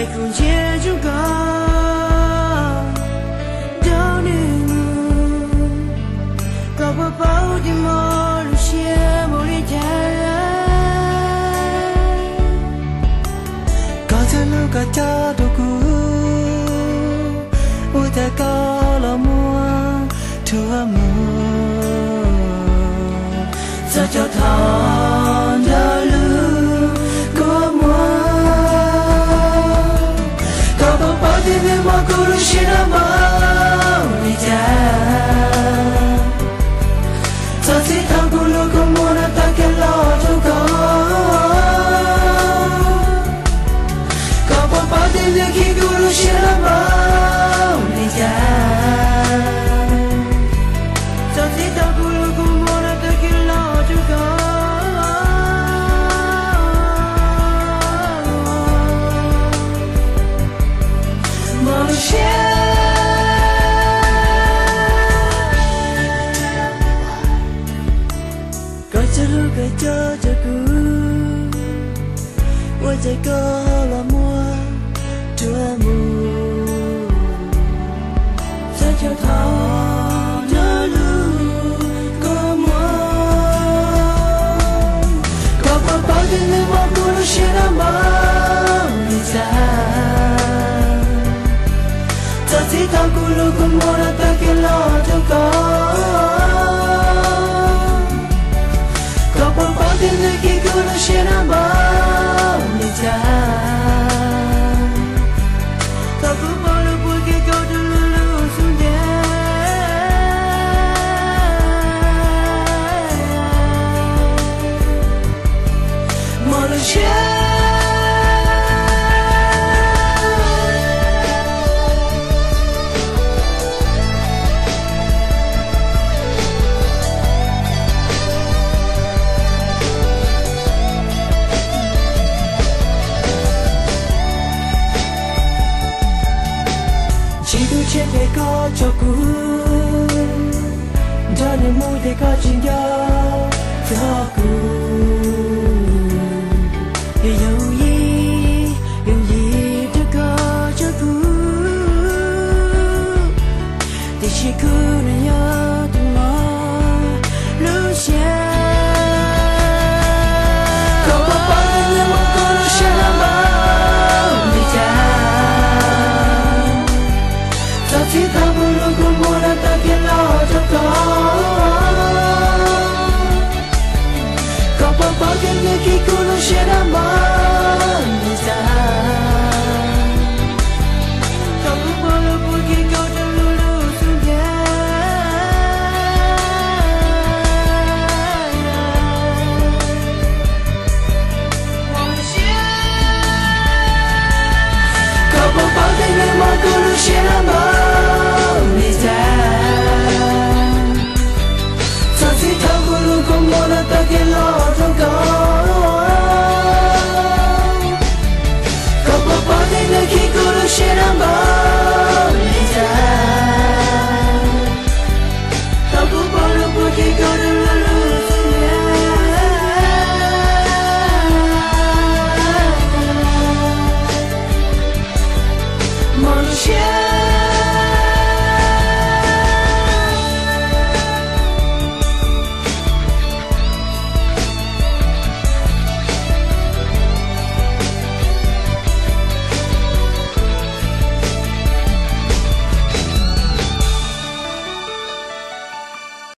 Kuv ntsia tsoo koj nrog nws mus, koj puas paub tias mob lub siab npaum li cas? Koj txhua lus koj cog rau kuv, ua cas koj los muaj thuam mus, txog caum thov nrog lub kua muag. Koj puas paub tias nws mob kuv lub siab no npaum li cas? Txog txij thaum kuv lub kua muag no tag kiag los rau koj, koj puas paub tias nws khi kuv lub siab no npaum li cas? Txog txij thaum kuv lub kua muag no tag kiag los rau koj, mob lub siab. Koj txhua lus koj cog rau kuv, ua cas koj los muaj thuam mus, txog caum thov nrog lub kua muag. Koj puas paub tias nws mob kuv lub siab no npaum li cas? Txog txij thaum kuv lub kua muag no tag kiag los rau koj, koj puas paub tias nws khi kuv lub siab no npaum li cas? Koj puas paub lub puas khi koj rau lub lub xub ntiag, mob lub siab. Ntsib tus tshiab ces koj tso kuv, nrog nws mus ces koj tsis nco txog kuv. Yooj yim, yooj yim rau koj tso kuv, tiam sis kuv nws yog tus mob lub siab. Koj puas paub tias nws mob kuv lub siab no npaum li cas? Txog txij